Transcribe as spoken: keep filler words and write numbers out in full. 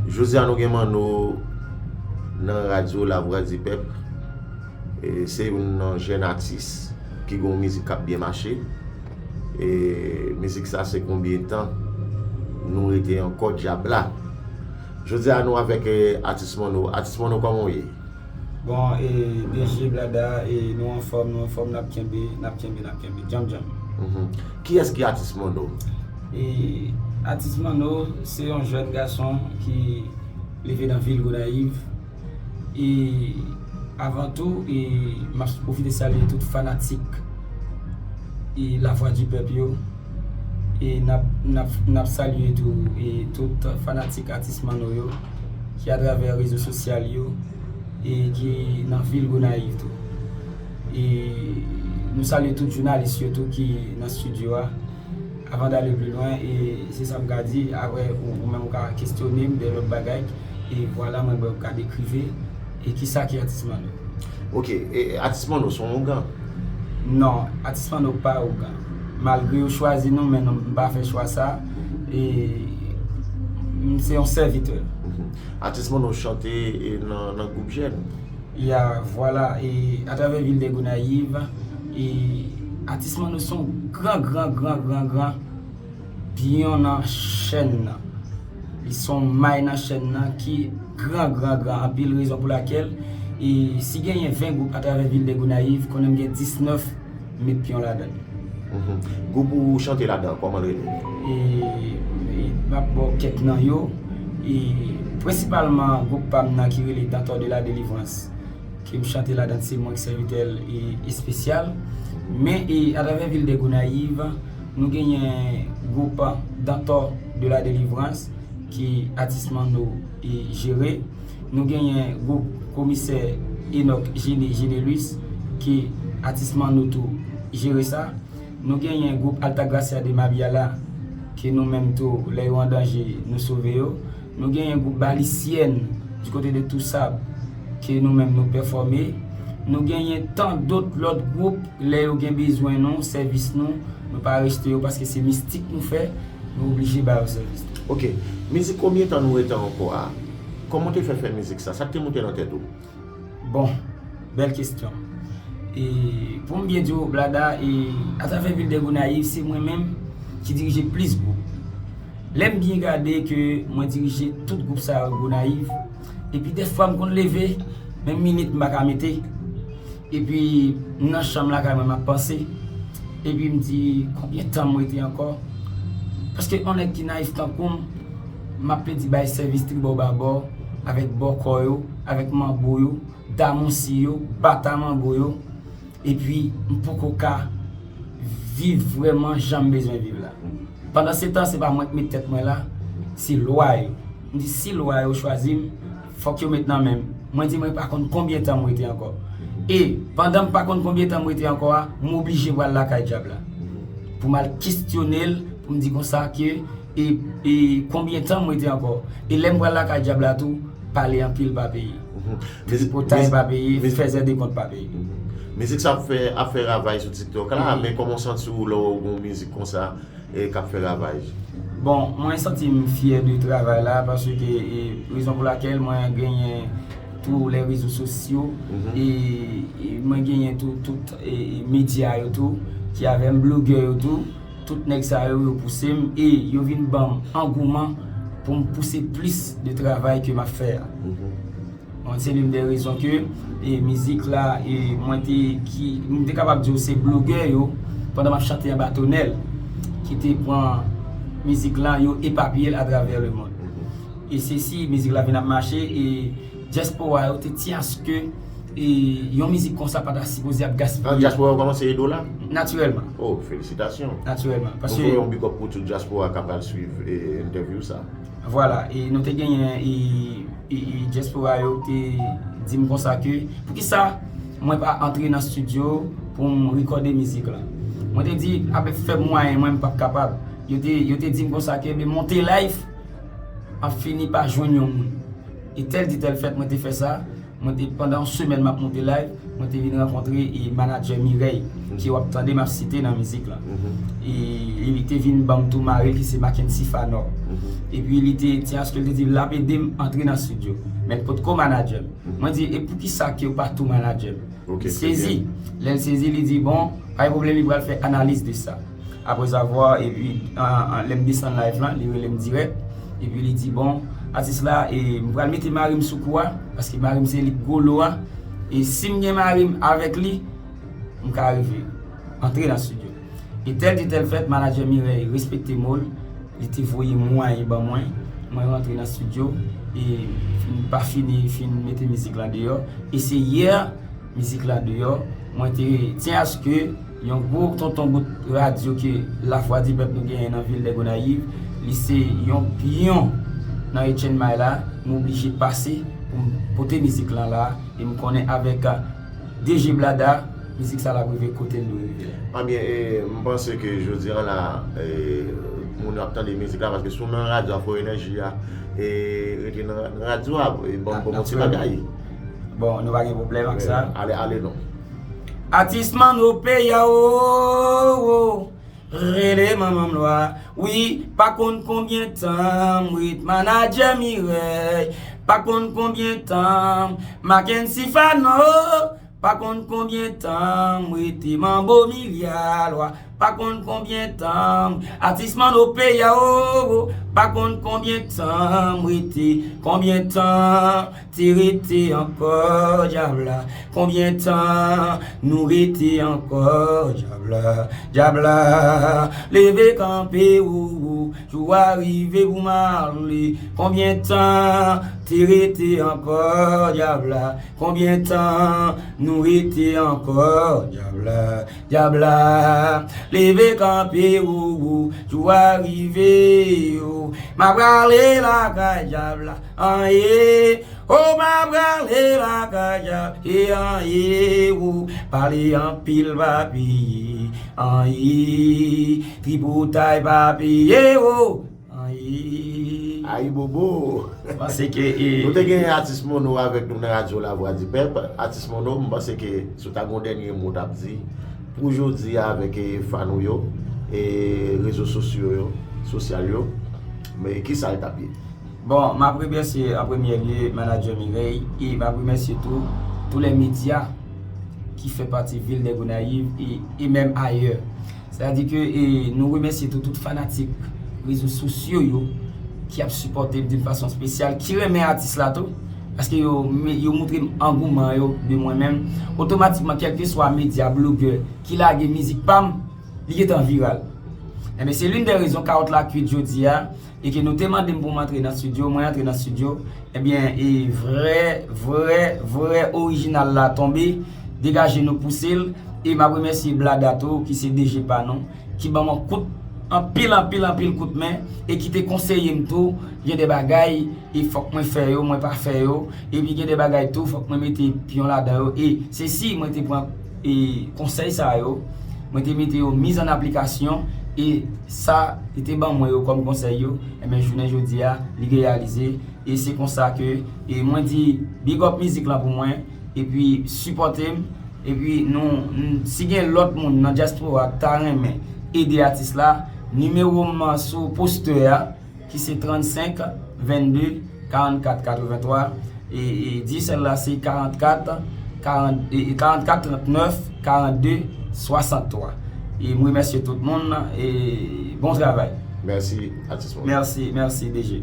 Jodi a nou gen Manno nan radyo La Voix du Peuple. E se youn nan jèn atis ki gen yon mizik k ap byen mache. E mizik sa se Konbyen tan nou rete ankò dyab la. Jodi a nou avèk eh, atis Manno. Atis Manno, kòman w ye? Bon, e D J Blada, e nou anfòm, nou anfòm, n ap kenbe, n ap kenbe, n ap kenbe. Djanm, djanm. Mhm. Kiyès ki atis Manno? E atis Manno, se yon jèn gason ki leve nan vil Gonayiv. E avan tou, e m ap pwofite salye tout fanatik e La Voix du Peuple yo. E n ap, n ap, n ap salye tou e tout fanatik atis Manno yo ki atravè rezo sosyal yo e ki nan vil Gonayiv tou. E nou salye tout jounalis yo tou ki nan estidyo a. Avan d'aller plus loin, e se sa m ka di, apre ou, ou menm ou ka kestyone m de lòt bagay, e vwala mwen menm ou ka dekrive, e kisa ki atis Manno. Ok, e atis Manno se yon ougan? Non, atis Manno pa ougan. Malgre yo chwazi nou, men non, m pa fè chwa sa, e m se yon sèvitè. Mhm. Atis Manno chante e nan, nan gwoup jèn? Ya, vwala, e atravè vil de Gonayiv, e atis Manno se yon gran, gran, gran, gran, gran pyon nan chèn nan. Li se yon may nan chèn nan ki gran, gran, gran anpil, rezon pou lakèl, e si genyen ven gwoup atravè vil de Gonayiv, konnen m gen disnèf met pyon ladan l. Mhm. Gwoup ou chante ladan, kòman l rele? E, e m ap ba w kèk nan yo. E prensipalman gwoup pa m nan ki rele Dantor de la Délivrance. Ke m chante ladan l, se mwen ki sèvitè l e espesyal. Men e atravè vil de Gonayiv, nou genyen gwoup Dantor de la Délivrance ki atis Manno e jere. Nou genyen gwoup komisè Enock Gene Genelus ki atis Manno tou jere sa. Nou genyen gwoup Altagracia de Mabiala ke nou menm tou lè yo an danje nou sove yo. Nou genyen gwoup Balisyèn du côté de Toussaint ke nou menm nou pèfòme. Nou genyen tan dòt lòt gwoup lè yo gen bezwen nou, sèvis nou, nou pa rejte yo paske se mistik nou fè, nou oblije ba yo sèvis tou. Ok, mizik Konbyen tan nou rete ankò a? Kòman w te fè fè mizik sa? Sa k te moute nan tèt ou? Bon, bèl kesyon. E pou m byen di w, Blada, e atravè vil de Gonayiv, se mwen menm ki dirije plis gwoup. Lè m byen gade ke mwen dirije tout gwoup sa yo Gonayiv, epi dèfwa m konn leve, menm minit m pa ka mete, epi m nan chanm lakay mwen m ap panse, epi m di, konbyen tan m rete ankò? Paske yon nèg ki nayif tankou m, m ap pedi bay sèvis tribò babò, avèk bòkò yo, avèk manbo yo, damonsi yo, bata mango yo, epi m poko ka viv vrèman jan m bezwen viv la. Pandansetan, se pa mwen k met tèt mwen la, se lwa yo. M di si lwa yo chwazi m, fòk yo met nan men m. Mwen di mwen pa konn konbyen tan m rete ankò. E pandan m pa konn konbyen tan m rete ankò a, m oblije pral lakay dyab la. Pou m al kestyone l, pou m di konsa ke e, e konbyen tan m rete ankò. E lè m pral lakay dyab la tou, pale anpil pa peye. Tripotay pa peye, fèzè dekont pa peye. Mizik sa ap fè, ap fè ravaj sou TikTok la, men kòman w santi w lè w gen yon mizik konsa e k ap fè ravaj? Bon, mwen santi m fyè de travay la paske e, rezon pou lakèl mwen genyen tou lè rezo sosyo e, e mwen genyen tou tout e, e medya yo tou ki avè m, blogè yo tou. Tout nèg sa yo, yo pouse m e yo vin ban m angouman pou m pouse plis de travay ke m ap fè a. Bon, se l'une des raisons ke e, mizik la, e mwen te ki, m te kapab di w se blogè yo, pandan m ap chante anba tonèl, ki te pran mizik la, yo epapiye l atravè lemonn. E se si mizik la vin ap mache, e dyaspora yo te tyen aske e yon mizik konsa pa ta sipoze ap gaspiye. Dyaspora yo kòmanse ede w la? Natirèlman. Oh, felisitasyon. Natirèlman. Paske nou fè yon big up pou tout dyaspora k ap pral swiv entèvyou sa. Vwala, e nou te genyen e, e, e dyaspora yo te di m konsa ke poukisa mwen pa antre nan estidyo pou m rekòde mizik la. Mwen te di avèk fèb mwayen mwen m p ap kapab. Yo te, yo te di m konsa ke men monte live ap fini pa jwenn yon moun. E tèl di tèl fèt mwen te fè sa. Mwen te, pandan yon semèn m ap monte live, mwen te vin rankontre e manadjè Mireille, ke w ap tande m ap site nan mizik lan. E, e li te vin ban m tou mari l ki se Mackenzie Fanor. Epi li te, tyen aske l te di l ap ede m antre nan estidyo. Men l potko manadjè m. Mwen di, e poukisa ke w pa tou manadjè m? Li sezi. Lè l sezi, li di, bon, pa gen pwoblèm, li pral fè analiz de sa. Aprezavwa, epi, an, an, lè m desann live lan, li rele m dirèk. Epi li di, bon, atis la, e, m pral mete mari m sou kou a, paske mari m se li k gwo lo a. E si m gen mari m avèk li, m ka rive antre nan estidyo. E tèl di tèl fèt, manadjè Mireille respekte mo l, li te voye mwayen ban mwen, mwen rantre nan estidyo, e fin pa fini, fin mete mizik lan deyò. E se yè mizik la deyò, mwen te tyen aske yon gwo tonton bout radyo ke Lavwadipèp nou genyen nan vil de Gonayiv, li se yon pyon nan Etchenn May la, m oblije pase pou m pote mizik lan la, e m konnen avèk, a, D J Blada, mizik sa l ap rive kote l dwe rive a. Ebyen, e, m panse ke jodi a la, e, moun yo ap tande mizik la, paske si w nan radyo Afro Energy a, e, rete nan, nan radyo a, e, ban m, ban m yon ti bagay. Bon, nou pa gen pwoblèm ak sa. Ale, ale non. Atis Manno peyi a, o, o, rele manman m lwa. Wi, pa konn konbyen tan m ret manadjè Mireille. Pa konn konbyen tan m Mackenzie Fanor. Pa konn konbyen tan m rete manbo milya lwa. Pa konn konbyen tan m atis Manno peyi a, o, o. Pa konn konbyen tan m rete, konbyen tan te rete ankò, dyab la. Konbyen tan nou rete ankò, dyab la, dyab la. Leve kanpe, o, o, jou a rive pou m ale. Konbyen tan te rete ankò, dyab la? Konbyen tan nou rete ankò, dyab la, dyab la? Leve kanpe, o, o, jou a rive, o. M a prale lakay dyab la, an ye. O, m a prale lakay dyab, e an ye, o. Pale anpil pa peye, an ye. Tripotay pa peye, o. Ayi. Ayi bobo. Panse ke, e, nou te gen atis Mono avèk nou nan radyo Lavwadipèp. Atis Mono, m panse ke si w ta gen yon dènye mo w t ap di pou jodi a avèk, e, fan ou yo, e, rezo sosyo yo, sosyal yo, men kisa l t ap ye? Bon, m ap remèsye an premye lye manadjè Mireille e m ap remèsye tou, tou lè medya ki fè pati vil de Gonayiv e, e menm ayè. Sètadi ke, e, nou remèsye tou tout fanatik rezo sosyo yo ki ap sipòte m d'une façon spéciale, ki renmen atis la tou, paske yo, yo montre m angouman yo de mwen menm. Otomatikman, kèlkeswa medya, blogè ki lage mizik pa m, li gentan viral. Enben, se l'une des raisons Carotte la kwit jodi a, e ke nou te mande m pou m antre nan estidyo, mwen antre nan estidyo, ebyen, e vrè, vrè, vrè orijinal la tonbe, degaje nou pouse l, e m ap remèsye Blada tou, ki se D J pa nou, ki ban m yon kout, anpil, anpil, anpil kout men, e ki te konseye m tou, gen de bagay, e fòk mwen fè yo, mwen pa fè yo, epi gen de bagay tou, fòk mwen mete pyon ladan yo, e se si mwen te pran, e konsèy sa yo, mwen te mete yo miz an aplikasyon, e sa, li te ban mwen yo kòm konsèy yo, enben, jounen jodi a, li reyalize, e se konsa ke, e mwen di, big up mizik lan pou mwen, epi sipòte m, epi nou, n-, si gen lòt moun nan dyaspora k ta renmen ede atis la, nimewo m sou postè a, ki se trannsenk vennde karannkat katrevenntwa, e, e Digicel la se karannkat, karant, e, e karannkat trannèf karannde swasanntwa. E m remèsye tout moun, e bon travay. Mèsi, atis Mono. Mèsi, mèsi, D J.